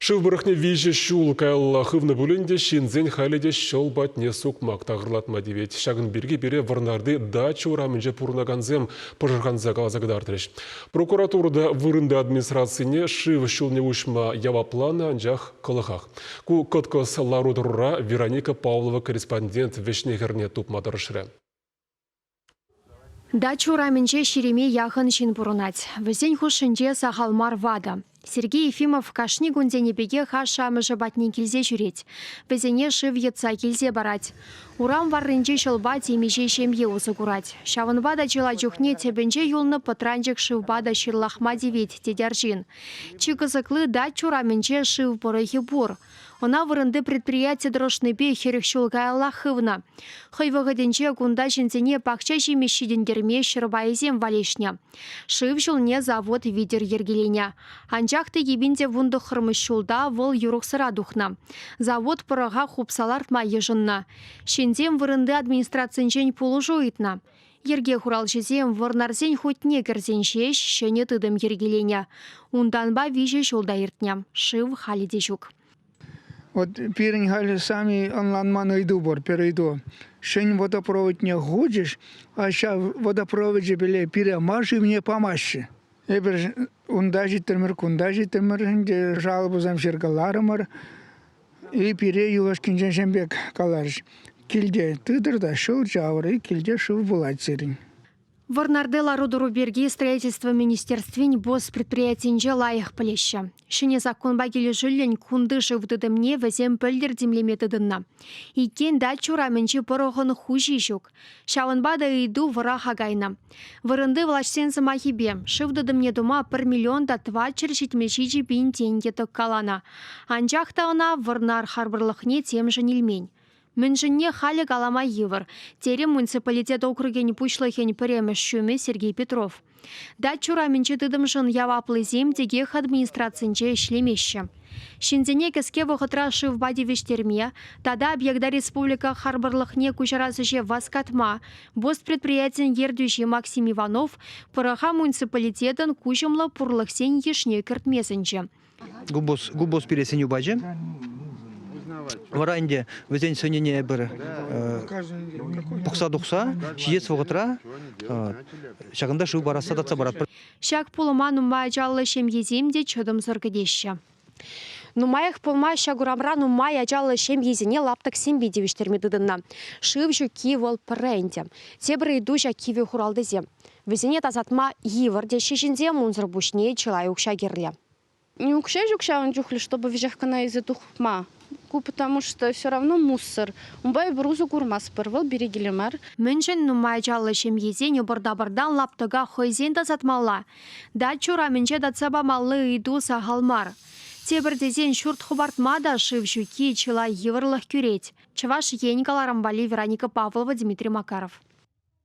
Шыв пӑрӑхне виҫӗ ҫул каялла хывнӑ пулин те ҫынсен халӗ те ҫӑл патне сукмак такӑрлатма тивет. Ҫакӑн пирки пире Вӑрнарти дача урамӗнче пурӑнакансем пӑшӑрханса каласа кӑтартрӗҫ. Прокуратура та вырӑнти администрацине шыв ҫулне уҫма явапланӑ, анчах кӑлӑхах. Ку кӑткӑс лару-тӑрура Вероника Павлова корреспондент вӗҫне-хӗрне тупма тӑрӑшрӗ. Дача урамӗнче ҫирӗме яхӑн ҫын пурӑнать. Вӗсен хушшинче сахал мар ватӑ. Сергей Ефимов кашни кун тенӗ пекех ашшӗ-амӑшӗ патне килсе ҫӳрет. Вӗсене шыв йӑтса килсе парать. Урам варринчи ҫӑлпа темиҫе ҫемье усӑ курать. Ҫавӑнпа та чылай чухне тӗпӗнче юлнӑ пӑтранчӑк шывпа та ҫырлахма тивет, тет арҫын. Чи кӑсӑкли дача урамӗнче шыв пӑрӑхӗ пур. Ӑна вырӑнти предприяти тӑрӑшнипе 40 ҫул каяллах хывнӑ. Хӑй вӑхӑтӗнче кунта ҫынсене пахча ҫимӗҫ ҫитӗнтерме ҫӗр пайӗсем валеҫнӗ. Шыв ҫулне завод витӗр йӗркеленӗ. Анчах та кипенте 19-мӗш ҫулта вӑл юрӑхсӑра тухнӑ. Завод пӑрӑха хупса лартма йышӑннӑ. Ҫынсем вырӑнти администрацинчен пулӑшу ыйтнӑ. Йӗрке хуралҫисем Вӑрнарсен хутне кӗрсен ҫеҫ ҫӗнӗ тытӑм йӗркеленӗ. Унтанпа виҫӗ ҫул та иртнӗ, шыв халӗ те ҫук. Вот пирӗн халӗ сами ӑнланман ыйту пур, пӗр ыйту. Ҫӗн водопроводне хучӗҫ, а ҫав водопровочӗпеле пире ма шывне памаҫҫӗ. Эпир унта ҫитрӗмӗр, кунта ҫитрӗмӗр ӗнтӗ, жалобӑсем ҫыркаларӑмӑр. И пире юлашкинчен ҫын пек каларӗҫ: килте тытӑр та ҫӑл чавӑр, и килте шыв пулать сирӗн. Вӑрнарти лару-тӑру пирки строительство министерствин БОС предприятийӗнче лайӑх пӗлеҫҫӗ. Ҫӗнӗ саккунпа килӗшӳллӗн кунти шыв тытӑмне вӗсем пӗлтӗр тимлеме тытӑннӑ. Иккен дача урамӗнчи пӑрӑхӑн хуҫи ҫук. Ҫавӑнпа та ыйту вӑраха кайнӑ. Вырӑнти влаҫсен сӑмахӗпе, шыв тытӑмне тума пӗр миллион та 477 пин тенкӗ тӑккаланӑ. Анчах та ӑна Вӑрнар харпӑрлӑхне темшӗн илмен. Мӗншӗнне халӗ калама йывӑр, терӗ муниципалитет округӗн пуҫлӑхӗн пӗрремӗш ҫумӗ Сергей Петров. Дача урамӗнчи тытӑмшӑн яваплисем текех администрацинче ӗҫлемеҫҫӗ. Ҫынсене кӗске вӑхӑтра шывпа тивӗҫтерме тата объекта республика харпӑрлӑхне куҫарас ӗҫе васкатма БОС предприятин ертӳҫи Максим Иванов пӑрӑха муниципалитетӑн куҫӑмлӑ пурлӑхсен йышне кӗртме сӗнчӗ. Губос, губос пире сӗнӳ пачӗ. Вара ӗнтӗ вӗсен сӗнӗвне эпир пӑхса тухса ҫитес вӑхӑтра ҫакӑнта шыв парасса татса паратпӑр. Ҫак пулӑма нумай ачаллӑ ҫемьесем те чӑтӑмсӑр кӗтеҫҫӗ. Нумаях пулмасть ҫак урамра нумай ачаллӑ ҫемьесене лаптӑксемпе тивӗҫтерме тытӑннӑ. Шыв ҫукки вӑл пӗрре ӗнтӗ. Тепӗр ыйту ҫак кивӗ хуралтӑсем. Вӗсене тасатма йывӑр теҫҫӗ ҫынсем, унсӑр пуҫне чылай укҫа кирлӗ. Не укҫа ҫук ҫавӑн чухлӗ, чтобы веҫех кӑна илсе тухма. Ку потому что все равно мусор. Унпа эпир усӑ курмастпӑр, вӑл пире кирлӗ мар. Мӗншӗн нумай ачаллӑ ҫемьесен ӑпӑр-тапӑртан лаптӑка хӑйсен тасатмалла? Дача урамӗнче татса памалли ыйту сахал мар. Тепӗр тесен ҫурт хӑпартма та шыв ҫукки чылай йывӑрлӑх кӳрет. Чӑваш Ен кӑларӑм валли Вероника Павлова, Дмитрий Макаров.